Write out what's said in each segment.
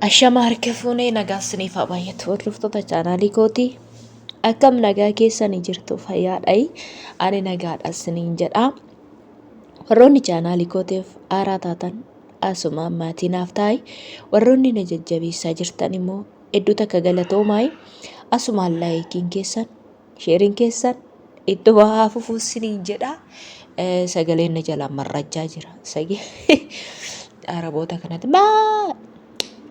Ashama harka fuunee nagaa isiniif haa baay'atu hordoftoota chaanaalii kootii. Akkam nagaa keessanii jirtu fayyaadhayi. Ani nagaadha isiniin jedha. Warroonni chaanaalii kootiif haaraa taatan asumaan maatii naaf taa'i. Warroonni na jajjabeessaa jirtan immoo hedduu takka galatoomaay. Asumaan laayikiin keessan Sheeriin keessan ittuma haa fufuu isiniin jedha. Sagaleen na jalaa marrachaa jira. Araboota kanatti maa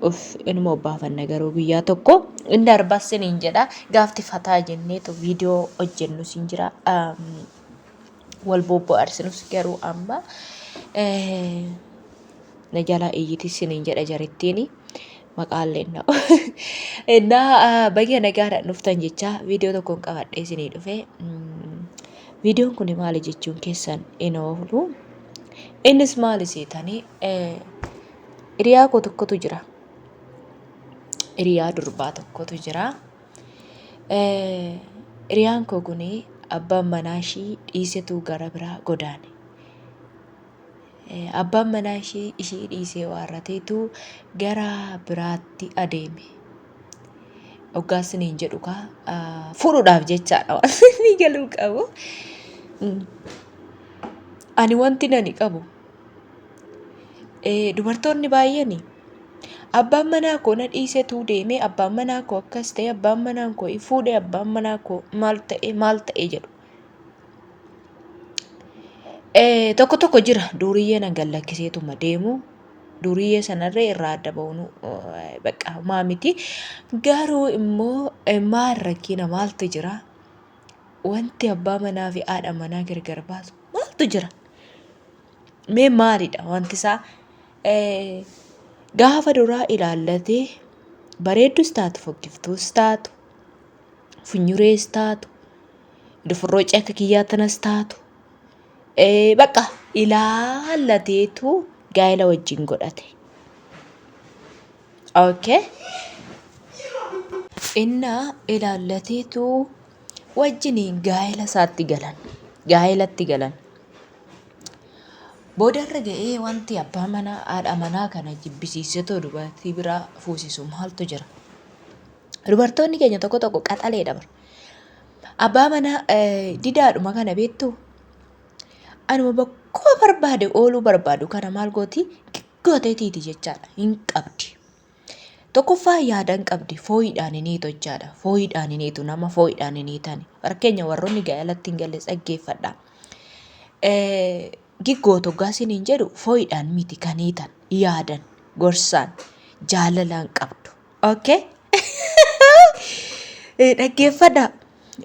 uff inuma obbaafanna garuu guyyaa tokko inni darbaa isiniin jedha. Gaafti fataa jenneetu viidiyoo hojjennu siin jira. Wal bobbo'arsinus garuu amma na jalaa iyyiti isiniin jedha jarittiini. Maqaallee na Innaa baga nagaadhaan dhuftan jechaa viidiyoo tokkoon qabadhee isinii dhufe. Viidiyoon kun maali jechuun keessan hin oolu. Innis maali seetanii hiriyaa koo tokkotu jira. Hiriyaa durbaa tokkotu jira. Hiriyaan koo kun abbaan manaa ishii dhiisetu gara biraa godaane. Abbaan manaa ishii ishii dhiisee waarrateetu gara biraatti adeeme. Hoggaa isiniin jedhu kaa fuudhuudhaaf jechaadha waan inni galuu qabu. Ani wanti nani qabu dubartoonni baay'een abbaan manaa koo na dhiisetu deeme abbaan manaa koo akkas ta'e abbaan manaa koo fuudhe abbaan manaa koo maal ta'e maal ta'e jedhu. Tokko tokko jira duuriyyee nan gad lakkiseetuma deemu. Duuriyyee sanarree irraa adda ba'uun bakka homaa miti. Garuu immoo maal rakkina maaltu jira? Wanti abbaa manaa fi haadha manaa gargar baasu maaltu jira? Mee maalidha wanti isaa? Gaafa duraa ilaallatee bareeddus taatu fokkiftuus taatu funyurees taatu dufurroocii akka kiyyaa tanas taatu bakka ilaallateetu gaa'ela wajjin godhate. Okay. Innaa ilaallateetu wajjiniin gaa'ela isaatti galan. Gaa'elatti galan. Boodarra ga'ee wanti abbaa manaa haadha manaa kana jibbisiisetoo dubartii biraa fuusisu maaltu jira? Dubartoonni keenya tokko tokko qaxaleedha bar. Abbaa manaa didaadhuma kana beektu anuma bakkuma barbaade ooluu barbaadu kana maal gooti gooteetiiti jechaadha hin qabdi. Tokkoffaa yaada hin qabdi fooyiidhaan hin hiitu jechaadha. Fooyiidhaan hin hiitu nama fooyiidhaan hin hiitani. Fakkeenya warroonni gaa'elatti hin galle dhaggeeffadha. Giggootu hoggaa isiniin jedhu fooyiidhaan miti kan hiitan yaadan gorsaan jaalalaan qabdu. Okay. Dhaggeeffadhaa.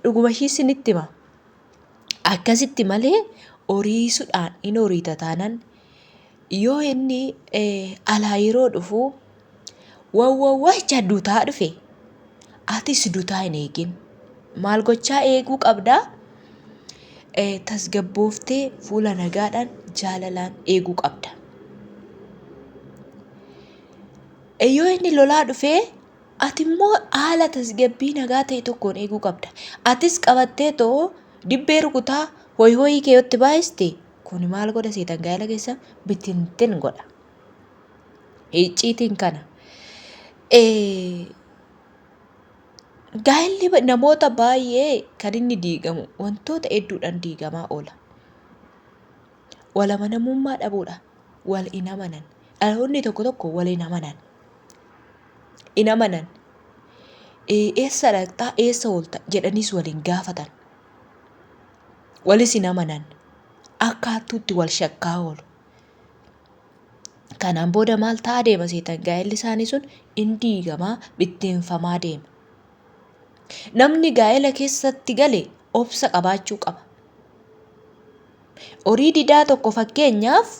Dhuguma ishii isinitti hima. Akkasitti malee horiisuudhaan hin horiita taanan yoo inni alaa yeroo dhufu wawwawwacha dutaa dhufe atis dutaa hin eegin. Maal gochaa eeguu qabdaa? Tasgabbooftee fuula nagaadhaan jaalalaan eeguu qabda. Yoo inni lolaa dhufee ati immoo haala tasgabbii nagaa ta'e tokkoon eeguu qabda. Atis qabattee too dibbee rukutaa hoyi hoyii kee yotti baay'iste kun maal godha seetan gaa'ela keessa bitintin godha. Icciitiin kana. Gaa'elli namoota baay'ee kan inni diigamu wantoota hedduudhaan diigamaa oola. Wal amanamummaa dhabuudha. Wal hin amanan. Dhaloonni tokko tokko wal hin amanan. Hin amanan. Eessa dhaqxaa eessa oolta jedhaniis wal hin gaafatan. Walis hin amanan. Akka hattuutti wal shakkaa oolu. Kanaan booda maal ta'aa deema seetan gaa'elli isaanii sun in diigamaa bittinfamaa deema. Namni gaa'ela keessatti gale obsa qabaachuu qaba. Horii didaa tokko fakkeenyaaf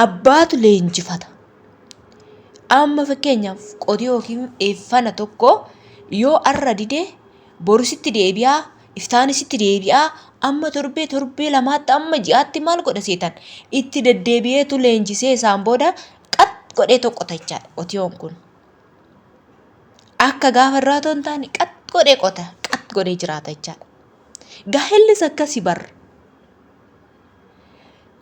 abbaatu leenjifata. Amma fakkeenyaaf qotiyoo yookiin eeffana tokko yoo arra dide boru sitti deebi'aa, iftaan sitti deebi'aa, amma torbee torbee lamaatti amma ji'aatti maal godha seetan itti deddeebi'eetu leenjisee isaan booda qat godhee tokkota jechaadha qotiyoon kun. Akka gaafa irraa otoo hin taane qat godhee qota qat godhee jiraata jechaadha. Gaa'ellis akkasi bar.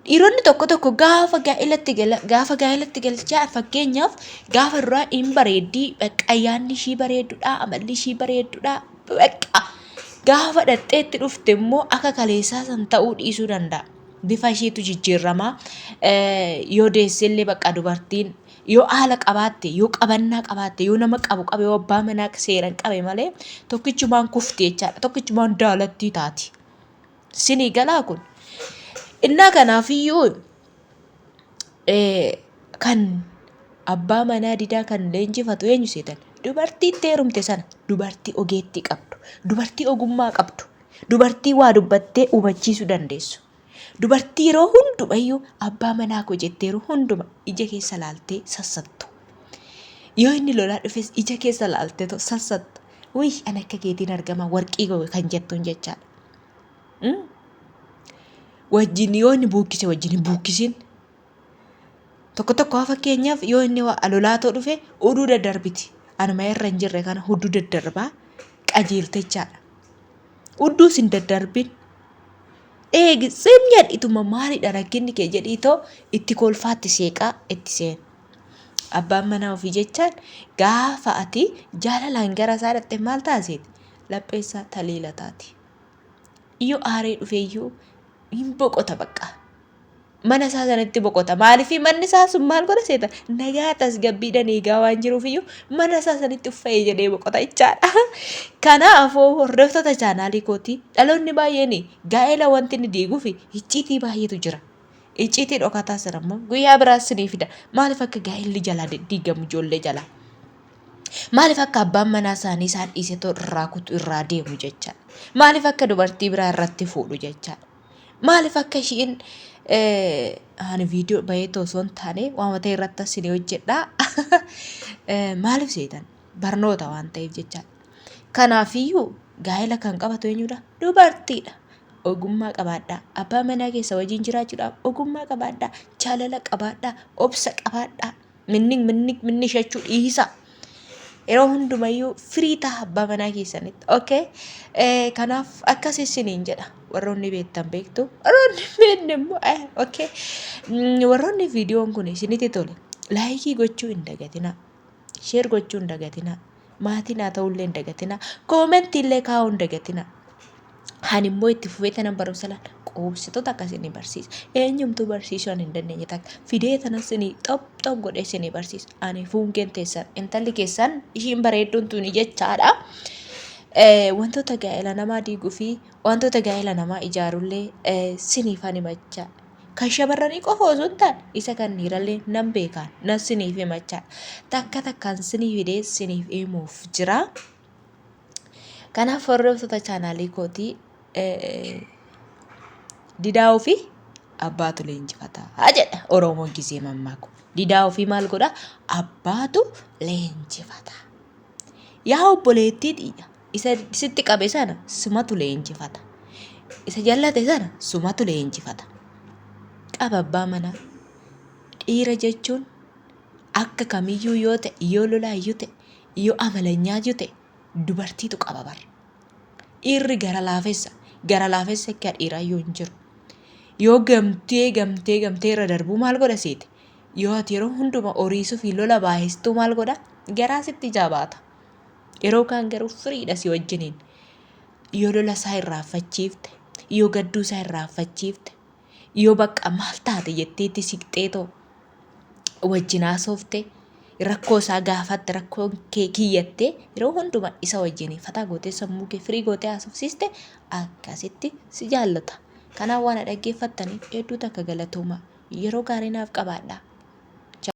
Dhiironni tokko tokko gaafa gaa'elatti gala gaafa gaa'elatti galchaa fakkeenyaaf gaafa duraa hin bareeddii bakka yaadni ishii bareeddudha amalli ishii bareeddudha bakka gaafa dhaqxeetti dhufte immoo akka kaleessaa san ta'uu dhiisuu danda'a. Bifa ishiitu jijjiirama. Yoo deessellee bakka dubartiin yoo haala qabaatte yoo qabannaa qabaatte yoo nama qabu qabe yoo abbaa manaa seeran qabe malee tokkichumaan kufti jechaadha. Tokkichumaan daalattii taati. Sinii galaa kun. Innaa kanaafiyyuu kan abbaa manaa didaa kan leenjifatu eenyu seetan? Dubartii itti heerumte sana dubartii ogeettii qabdu, dubartii ogummaa qabdu, dubartii waa dubbattee hubachiisuu dandeessu. Dubartii yeroo hundumayyuu abbaa manaa koo jettee yeroo hunduma ija keessa laaltee sassattu. Yoo inni lolaa dhufes ija keessa laaltee sassattu. Wuy ani akka keetiin argama warqii koo kan jettuun jechaadha. Wajjin yoo inni buukkise wajjin hin buukkisin. Tokko tokko haa fakkeenyaaf yoo inni waa lolaatoo dhufe oduu daddarbiti. Anuma irra hin jirre kana hudduu daddarbaa qajeeltechaadha. Hudduus hin daddarbin. Eegi sim jedhituma maalidha rakkinni kee jedhiitoo itti kolfaatti seeqaa itti seen. Abbaan manaa ofii jechaan gaafa ati jaalalaan gara isaa dhaqxe maal taasiti? Lapheessaa taliila taati. Yoo aaree dhufeeyyuu hin boqota bakka. Mana isaa sanatti boqota. Maaliif manni isaa sun maal godha seeta? Nagaa tasgabbiidhaan eegaa waan jiruuf iyyuu mana isaa sanitti uffa'ee jedhee boqota jechaadha. Kanaafuu hordoftoota chaanaalii kootii dhaloonni baay'een gaa'ela wanti inni diiguuf icciitii baay'eetu jira. Icciitii dhokataa sana immoo guyyaa biraas sinii fida. Maaliif akka gaa'elli jalaa diigamu ijoollee jalaa? Maaliif akka abbaan manaa isaanii isaan dhiisetoo irraa kutu irraa deemu jechaadha. Maaliif akka dubartii biraa irratti fuudhu jechaadha. Maaliif akka ishiin ani viidiyoo baheetoo osoo hin taane waan ta'e irratti isin hojjedha. Maaliif seetan barnoota waan ta'eef jechaadha. Kanaafiyyuu gaa'ela kan qabatu eenyudha? Dubartiidha. Ogummaa qabaadhaa. Abbaa manaa keessa wajjin jiraachuudhaaf ogummaa qabaadhaa. Jaalala qabaadhaa. Obsa qabaadhaa. Minnig minnig minnishachuu dhiisaa. Yeroo hundumayyuu firii ta'a abbaa manaa keessanitti. Okay? Kanaaf akkas isiniin jedha. Warroonni beektan beektu. Warroonni hin beekne immoo okay. Warroonni viidiyoon kun isinitti tole laayikii gochuu hin dagatinaa. Sheer gochuu hin dagatinaa. Maatii naa ta'ullee hin dagatinaa. Koomentii illee kaa'uu hin dagatinaa. Ani immoo itti fufee tanan barumsa laala. Quubsitoota akka isinii barsiisa. Eenyumtuu barsiisuu ani hin dandeenye takka. Fidee tanan isinii xop xop godhee isinii barsiisa. Ani fuungeen teessan intalli keessan ishiin bareedduun tuni jechaadha. Wantoota gaa'ela namaa diiguu fi wantoota gaa'ela namaa ijaarullee siniifan himachaa. Kan shamarranii qofa osoo hin taane isa kan dhiirallee nan beekaan nan siniif himachaa. Takka takkaan sinii fidee siniif himuuf jira. Kanaaf hordoftoota chaanaalii kootii didaa ofii abbaatu leenjifata jedha Oromoon gisee mammaaku. Didaa ofii maal godha? Abbaatu leenjifata. Yaa obboleettii xiyya isa sitti qabe sana sumatu leenjifata. Isa jallate sana sumatu leenjifata. Qaba abbaa manaa. Dhiira jechuun akka kamiyyuu yoo ta'e yoo lolaayyuu ta'e yoo amalanyaayyu ta'e dubartiitu qaba bar. Dhiirri gara laafessa gara laafessa akka dhiiraayyuu hin jiru. Yoo gamtee gamtee gamtee irra darbuu maal godha seete? Yoo ati yeroo hunduma horiisuu fi lola baay'istuu maal godha? Garaa sitti jabaata. Yeroo kaan garuu firiidha si wajjiniin. Yoo lola isaa irraanfachiifte, yoo gadduu isaa irraanfachiifte, yoo bakka maal taate jetteetti siqxeetoo wajjin haasofte rakkoo isaa gaafatte rakkoo kee kiyyattee yeroo hunduma isa wajjin fataa gootee sammuu kee firii gootee haasofsiiste akkasitti si jaallata. Kanaaf waan na dhaggeeffattaniif hedduu takka galatoomaa. Yeroo gaarii naaf qabaadhaa.